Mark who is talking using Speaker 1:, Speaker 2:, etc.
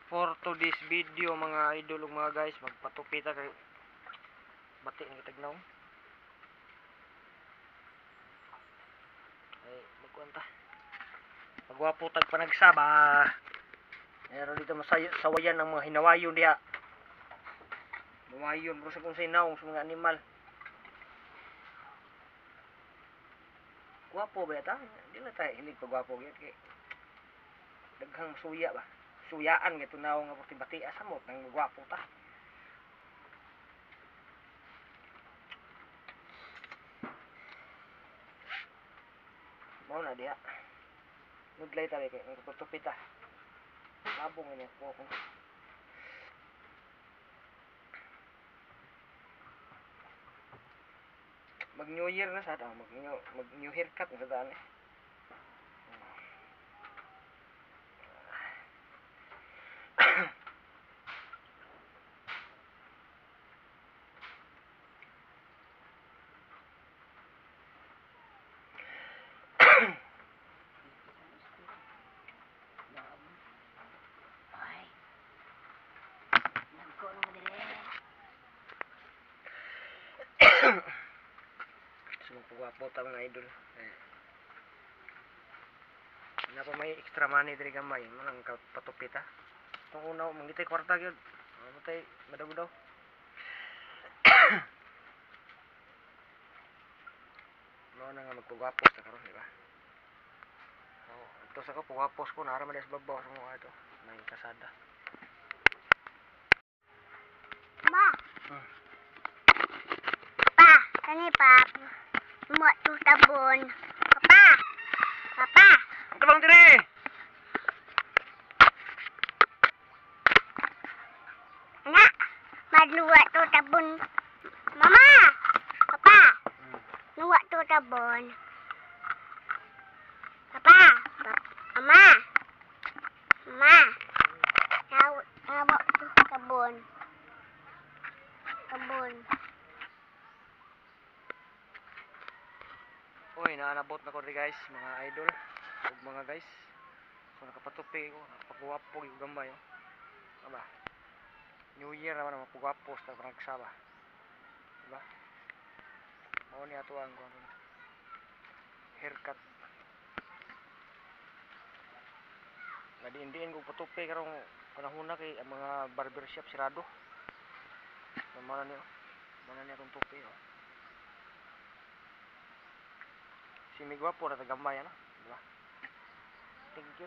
Speaker 1: For today's video mga idol ug mga guys, magpatupita kay bati ng kitagnaw. Ay magkuanta. Magwapo tag panagsaba. Meron dito masawayan ang mga hinawayon diha. Lumayon bro sa kung sinaw sa mga animal. Gwapo ba ta? Di na tayo hilig pagwapo gyud kay daghang suya ba. Suyaan nga tunaw nga pati bati asa mo nang gwapo ta. Mao na diha. Nudlay ta kay ang tutupita. Labong ini ko. Mag New Year na sa ta, mag new haircut na sa daan eh. Sumugwapo ta mga idol. Na pa may extra money diri gamay, manang patupita. Tong una mangitay kwarta gyud. Matay madaw-daw. Mao na nga magpugwapos ta karon, di ba? Ito sa ko pugwapos ko nara man sa babaw sa mga ito. May kasada.
Speaker 2: Ba. Pa, kani pa. Mo tu tabon. Papa. Papa.
Speaker 1: Ang tabang dire.
Speaker 2: Anak, madluwa tu tabon. Mama. Papa. Luwa tu tabon. Papa. Mama. Mama. Nawa tu tabon. Tabon.
Speaker 1: Uy, naanabot na ko rin guys, mga idol ug mga guys. So nakapatupi ko, nakapagwapo yung gambay. Aba, New Year naman ang mapugwapo sa panagsaba. Diba? Mao ni ato ang haircut. Nadiin-diin ko patupi karong panahon na kay ang mga barbershop sirado. Mana niya akong tupi oh. Si Migwapo na tagamay ano, diba? Thank you.